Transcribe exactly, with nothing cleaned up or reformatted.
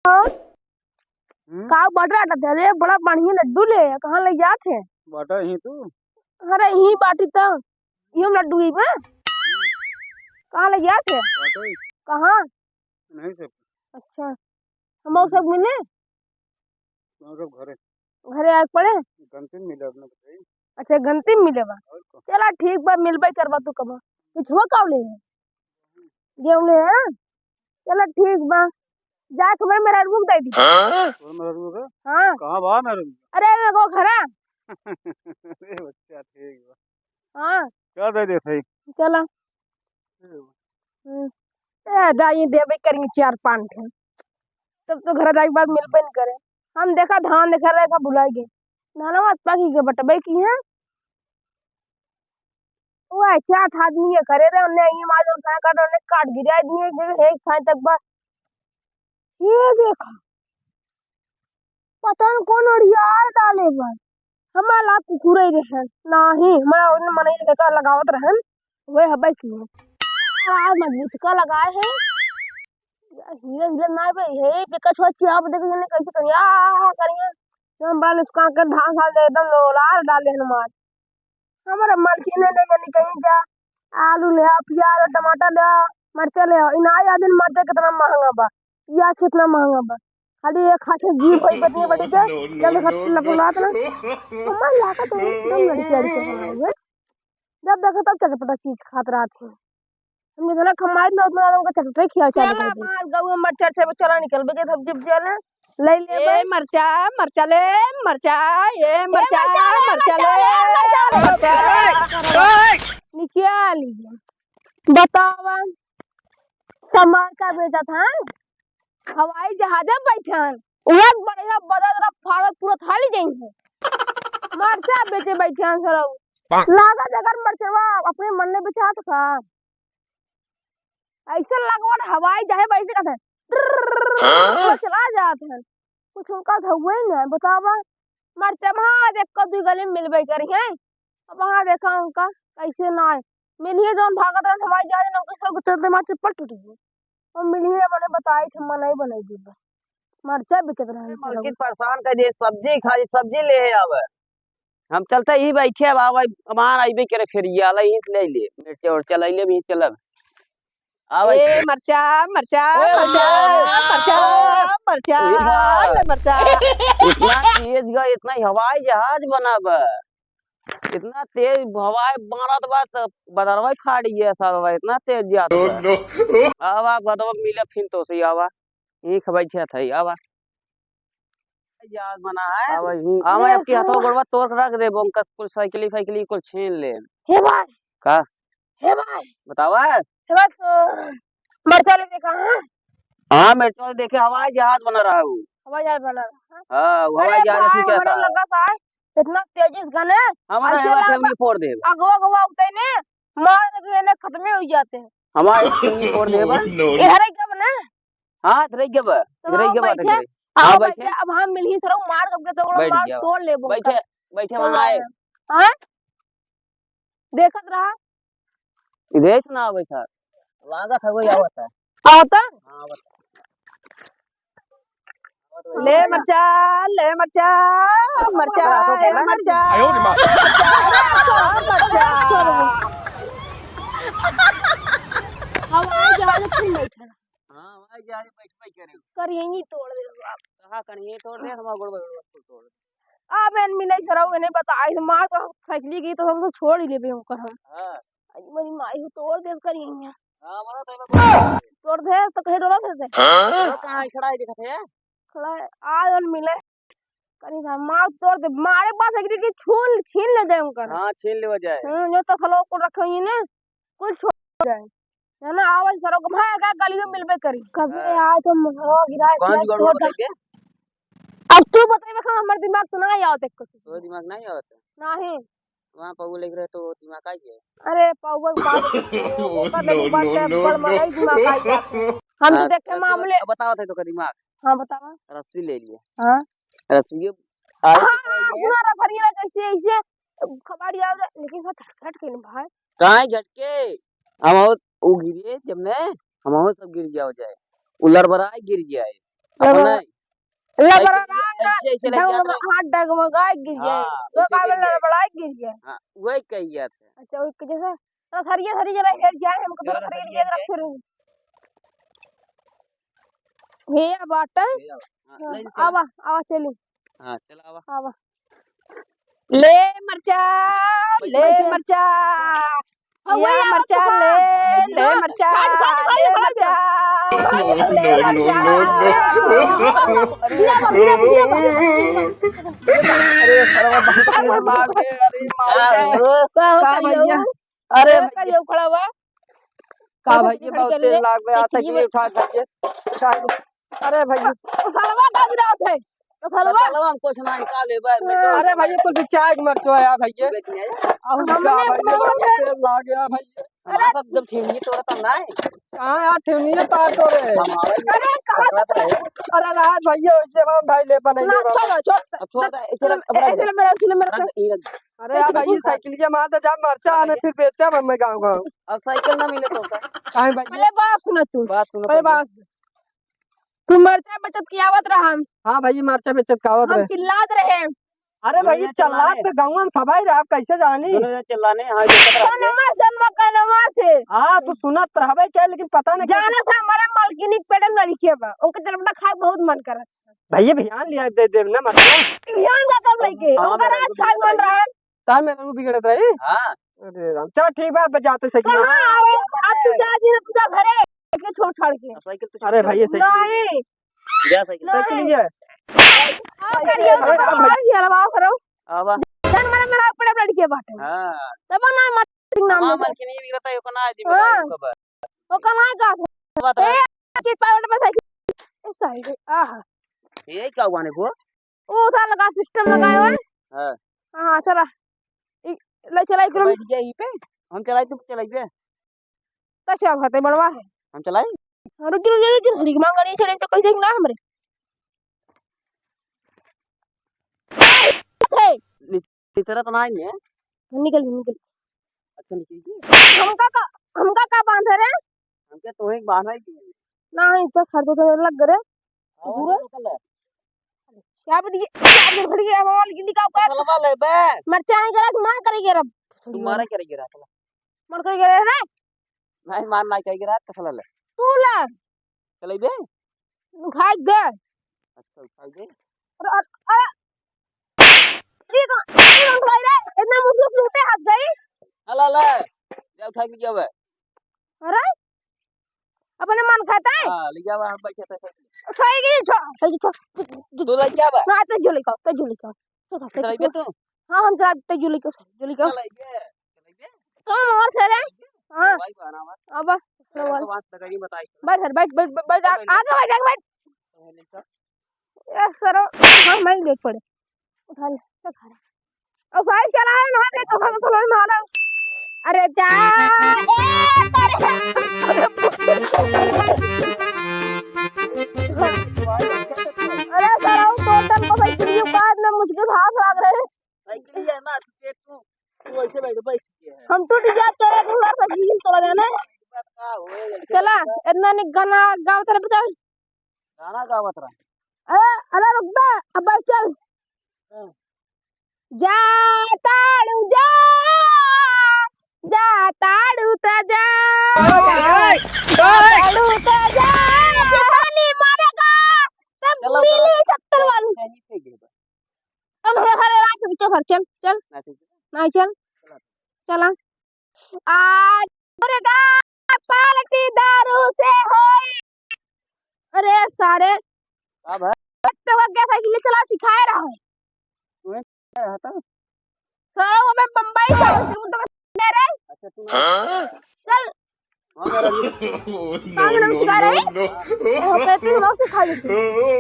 हाँ? हम्म? का बाटा आटा दे रे, बड़ा बढ़िया लड्डू ले, कहाँ ले जात है? बाटा ही तू? अरे, यही बाटी तो, ये हम लड्डू ही बा। कहाँ ले जात है? बाटा ही। कहाँ? नहीं सब। अच्छा, हम सब मिले? हम सब घरे। घरे आए पड़े? गंती में मिले अपने बताई। अच्छा, गंती में मिले बा। और का? चला ठीक बा, मिलबे करबा तू कबो। कुछ हो का ले? गेहूं ले, हाँ? चला ठीक बा। जाए के मेरे मेहरारू के दे दी। हाँ? तोर मेहरारू के? हाँ। कहाँ बा मेहरारू? अरे, एगो घरा। अरे बच्चा, ठीक बा। हाँ। क्या दे दे सही? चला। ठीक बा। हम्म। ए, दाई देबे करी चार पाँच ठे। तब तो घर जाए के बाद मिलबे न करे। हम देखा धान देखा रहे का भुलाई गए। धानवा पाकी के बटबे की है। वो अच्छा आठ आदमी ये करे रहे, उन्हें ये मार और साइकिल उन्हें काट गिरा दिए, जे एक साइड तक बा। ये देखा, पता न कौन ओरियार डाले बा। हमार लात कुकुरे रहे। नाही, हमारा उन्हें मनई लेकर लगावत रहन। वे हबे की। आ, मजबूत का लगाए है। या, हीरे, हीरे ना बे, हे, बेकछुआ चिया, अब देखो, ये कैसे करिया, आ, करिया। हम बड़ा नुकसान कर, धान साल दे, एकदम लोलार डाले हमार। हमारा मालकिन ने ले गनी कहीं जा, आलू ले आओ, प्याज और टमाटर ले आओ, मरचा ले आओ। इनाज आदमी मरचा कितना महंगा बा, प्याज कितना महंगा बा। खाली एक हाथे जीभ होई बतिया बड़ी के, जब देखत लपलात ना, हमार लागत है एकदम लड़किया लड़किया बनाई है। जब देखो तब चटपटा चीज खात रहत है। हम जितना कमाई ना उतना उनका चटपटा ही खिया चालू चला कर दे। मार गऊ मरचा से चला निकल बे, जब जीभ जले। ले ले ए बे। मरचा, मरचा ले, मरचा, ए ए मरचा, मरचा मरचा ले, ले, मरचा ले। मरचा। निकाल लीजिए। बतावा, समार का बेचत है, हवाई जहाज में बैठन, उड़त बढ़िया बदल रहा, फाड़त पूरा थाली गई है। मरचा बेचे बैठन सरऊ। लागत अगर मरचवा अपने मन में बेचात था, ऐसे लगवन हवाई जहाज बैठे कहते हैं, हाँ? चला जात है। कुछ उनका धुए ही नहीं, बतावा। मरचा वहाँ आज एक दुई गली में मिलबे करी हैं। अब वहाँ देखा उनका कैसे ना आए। मिलिए जौन भागत रहन हवाई जहाज में, उनके सर गुजरते मार चप्पल टूट गई। और मिलिए मने बताई थे, मनई बनाई दी बा। मरचा बिकत रहन अरे, मालकिन परेशान कर दे, सब्जी खा, सब्जी ले आवे। हम चलते ही बैठे, अब आवे, हमार आइबे करे फेरिया, ला यहीं से ले ले, मिर्चा उर्चा ले ले, यहीं चलब। आवे। ए, मरचा, मरचा, ए, मरचा, मरचा। मरचा, मरचा, ए भाई। ले मरचा। इतना तेज गा, इतना ही हवाई जहाज बना बा। इतना तेज हवाई मारत बा, त बदरवा ही फाड़ गया साला, इतना तेज जात बा। No, no। आवा, बदरवा मिले फिन तो सही, आवा। यहीं खबाई खेत है, आवा। यार बना है। आवा ही। आवा, ये आपकी हाथों सुनो। गोड़वा तोड़ के रख देबो, उनका कुल साइकिल, फाइकिल कुल छीन ले। हे भाई। का? हे भाई। बतावा। हे भाई, तो मरचा ले देखा, हाँ? हाँ, मरचा ले देखे, हवाई जहाज बना रहा हूँ। हवाई जहाज बना रहा है? हाँ, वो अरे हवाई जहाज भाई, ऐसे क्या हमारे था? लगा सा है, इतना तेजी से गने, हमारा ऐसे हवा लगा ठेवनी फोड़ देबो। अगवा, अगवा उठे ने, मार देखे ने खत्मे हो जाते हैं। हमारे ठेवनी फोड़ देबो। No, no, no। ये हरे क्या बना? हाँ, इधर ही गबा, तो इधर ही वहाँ गबा, बैठे, इधर ही। हाँ, वहाँ बैठे। बैठे, अब हम मिलही सरऊ मार करके तो ओकरा बैठ मार गया। तोड़ लेबो बैठे, उनका। बैठे, तो वहाँ आए। हाँ? देखत रहा। इधर से ना आवे सर। लागत है वही आवत है। आवत है? हाँ, आवत है। ले मरचा, ले मरचा, मरचा, पकड़ा, ए पकड़ा। मरचा। आयो रे माँ। मरचा, मरचा। हवाई जहाज फिर बैठा। हाँ, हवाई जहाज बैठ, बैठ करे। कर यहीं तोड़ दे बाप। कहाँ कर यहीं तोड़ दे, हमारा गोड़, गोड़, गोड़ तोड़ दे। आ, मैंने मिले सरऊ, इन्हें बताई, मार तो फेंक ली गई, तो हम तो छोड़ ही लेबे ओकर हम। हाँ। अरे, मेरी माई हो तोड़ दे कर यहीं। हाँ, हमारा तो एमे गोड़ तोड़ दे, तो कहीं डोला दे दे। हाँ? वो कहाँ खड़ा है, दिखत है? खड़ा है, आ जौन मिले। कहीं था, मार तोड़ दे, मारे पास एक की छूल, छीन ले जाए उनकर। हाँ, छीन लेवा जाए। हम्म, जो तसलो को रखे हुई ने, कुल छोड़ जाए। है ना, आवाज सरो को भाई का गलियों मिलबे करी। कभी हाँ। आए तो मुहवा गिरा कौन के जुगाड़ छोड़ दे। बताइए? अब तू बताइबे का हमर दिमाग तो ना आवत है कुछ। तो दिमाग नहीं आवत है? नहीं। वहाँ पौवा लेके रहे तो दिमाग आ गया। अरे पौवा के बात वो कर ले, बात no, है, no, बड़ no। मड़ई दिमाग आ गया। हम तो हाँ, देखे रस्सी मामूले। बता-, बताओ थे तो का दिमाग। हाँ, बतावा। रस्सी ले लिया। हाँ। रस्सी ये हाँ, आए तो हाँ, ये। सुना रसरिया जैसे ऐसे खबाड़ी आ जाए, लेकिन सब झटखट के नहीं भाई। काहे झटके? हम और वो गिरिए जब ने, हम और सब गिर गया हो जाए। वो लड़बड़ाए गिर गया है। अपना लबरा-, लबरा ऐसे, रांगा, ऐसे, ऐसे लग जात रहे। हाथ डगमगाए गिर गए। हाँ, तो ऐसे गिर गए। लबड़ाए गिर गए। हाँ, वही कही जात है। अच्छा, वही जैसे तो सरिये, सरिये जरा हेर जाए, हमको तो जरा खरीद सरिये के रखे रही। हे बाटे। हे आवा। हाँ, हाँ, ले चल। आवा, आवा, चली। हाँ, चल आवा। आवा। ले मरचा, ले मरचा। हाँ, या वही आवा मरचा, तू। ले, ले मरचा, ले मरचा। No, no, no, no। अरे, सरवा बहुत खतरनाक है, अरे, मार के। का हो, का हो, का भैया? अरे, का भैया। हो, खड़ा हुआ? का भैया, बहुत तेज लाग गया, साइकिल उठा, उठा के। अरे भैया। तो सलवा का गिरा थे? तो सलवा? सलवा हम कुछ नहीं, का लेबे, मैं तो अरे भैया, कुल बिचार के मरचो है यार भैया। बेच नहीं आया? अब हमने का भैया, अपना बहुत तेज लाग गया भैया। अरे। हमारा सब जब ठेवनी तोड़ा तब ना है। कहाँ यार ठेवनी है तार तोड़े? हमारा ही अरे, कहाँ पकड़ा तो रहे। अरे राज भैया, वैसे हम भाई ले बने ना, छोड़, छोड़। अब छोड़ दे, ऐसे रख, अब रख दे। ऐसे ले मेरा, ऐसे ले मेरा। रख दे, ये रख दे। अरे यार भाई, साइकिल के मार दे, जा मरचा आने, फिर बेचा मैं गाँव गाँव। अब साइकिल ना मिले तो का? काहे भाई? पहले बात सुनो तू। बात सुनो पहले पहले। बात। तू मरचा बेचत के आवत रहा। हाँ भाई, मरचा बेचत के आवत हम रहे। चिल्लात रहे। अरे भाई, चिल्लात तो गाँव में सबाई रहा, आप कैसे जानी? दोनों जन चिल्लाने, हाँ, ये तो कनवा से, हम कनवा से। हाँ, तू सुनत रहबे क्या, लेकिन पता नहीं जानत है, हमारा मलकिनी के पेट में लड़के बा, उनके तरफ खाए बहुत मन करत। भैया, भियान लिया दे देब ना, मतलब। भियान का कर लेके, हाँ, ओकर मेरा आज खाए मन रहा। तार में वो बिगड़त रही? हाँ। अरे राम, चल ठीक बा, अब जाते साइकिल। कहाँ? अरे, अब तू जा, जी, तू जा घरे, के छोड़ छाड़ के। अब साइकिल तो अरे छूट भाई, ये गई। साइकिल। नहीं। जा साइकिल। साइकिल नहीं। ये। हाँ, करिए, अरे, तो अरे, भाई। यार, आवाज करो। आवा। जान मारे मेरा पेट में लड़के बाटे। हाँ। तब ना मत सिंह नाम हाँ, लेके। मालकिन ये भी बताइए, ओकर ना आदमी हाँ। बताइए, ओकर बा। ओकर ना का? बात ए, रहा। की पावड़ में साइकिल। ए, साइकिल, आहा। ये क्या हुआ ने को? ओ, साला का सिस्टम लगाए हुए। हाँ। हाँ, चला। ई, ले चला, तो इकरो। बैठ गया यहीं पे। हम चलाई, तू चलाई बे। तो चल, हते बड़वा है। हम चलाई? हाँ, रुक, रुक, रुक, रुक, रुक, मांग रही है, चले तो कहीं जाएंगे ना हमरे। थे। निकरा तो ना आई है? निकल, निकल। अच्छा, निकल गई। हमका का, हमका का बांधे रे? हमके तो एक बांधा ही थी। नहीं, तो खरीदो तो लग गए। आवाज दूर। निकल है। क्या बता ये? क्या बता ये? हमारे वाली की निकाल कर। फसलवा ले बे। मरचा नहीं करा, मार करेगी रब। तू मारे करेगी रहा, चला। मार करेगी रहा ना? नहीं, मार नहीं करेगी रहा, फसलवा ले। तू ला। चले बे। उठाई दे। अच्छा, उठाई दे। अरे, अरे, अरे। ठीक है, ठीक है, उठाई रे। इतना मुश्किल से उठे हाथ गई। ला, ला, ला। जा उठा के ले जावे। अरे? अपने मन खाता है? हाँ, ले जावा, हम बैठे थे। सही की छो-, सही की छो-, तू ले जावा। ना, तो जो लेके आओ, तो जो लेके आओ। तो, तो, चलाइबे तो। तू? हाँ, हम चला, तो जो लेके आओ, जो लेके आओ। चलाइबे, चलाइबे। कौन और सर है? चलाइबे। हाँ। चलाई बा, आराम से। अब, चला, चला, तो बात लगाइए, बताइए। बैठ सर, बैठ, बैठ, बैठ, बैठ, बैठ, आगे बैठ, आगे बैठ। पहले चल। ए सरो, हाँ, मैं लेट पड़े। उठा ले, चल खा ले। और साइड चला है ना, नहीं तो हम सलोन में आ रहा हूँ। अरे जा, ए, अरे, अरे, अरे सरो, टोटल को भाई तुम बाद में मुझके साथ लाग रहे। साइकिल ही है ना, तू, तू, तू ऐसे बैठ, बैठ के है। हम टूट गया, तेरा दूसरा साइकिल चला जाना है। बात का होए, ऐसे चला, बैठ। इतना नहीं गाना गाओ तेरे बता। गाना गावत रहा। अरे, अरे रुक बे, अब भाई चल। हाँ। जा ताड़ू जा, जा ताड़ू त जा, ओए, ओए, जा ओए। ताड़ू त जा, जवानी मरेगा, तब चलो, मिली चलो। सत्तर वाली। नहीं, ठीक है। अब हरे, हरे रात में तो सर, चल, चल। ना, ठीक है। नहीं, चल। चला। चला। आज मुर्गा पार्टी दारू से होई। अरे सारे, का भाई? तो वो क्या साइकिल चला सिखाए रहा है। तुम्हें क्या रहा था? सारा वो मैं बम्बई से हूँ, तुम तो दे रहे। अच्छा, तुम हाँ? चल। हाँ, मेरा भी। Oh, काम no, हम no, सिखा रहे no, हैं। no। हाँ, कहते हैं, हम सिखा देते हैं।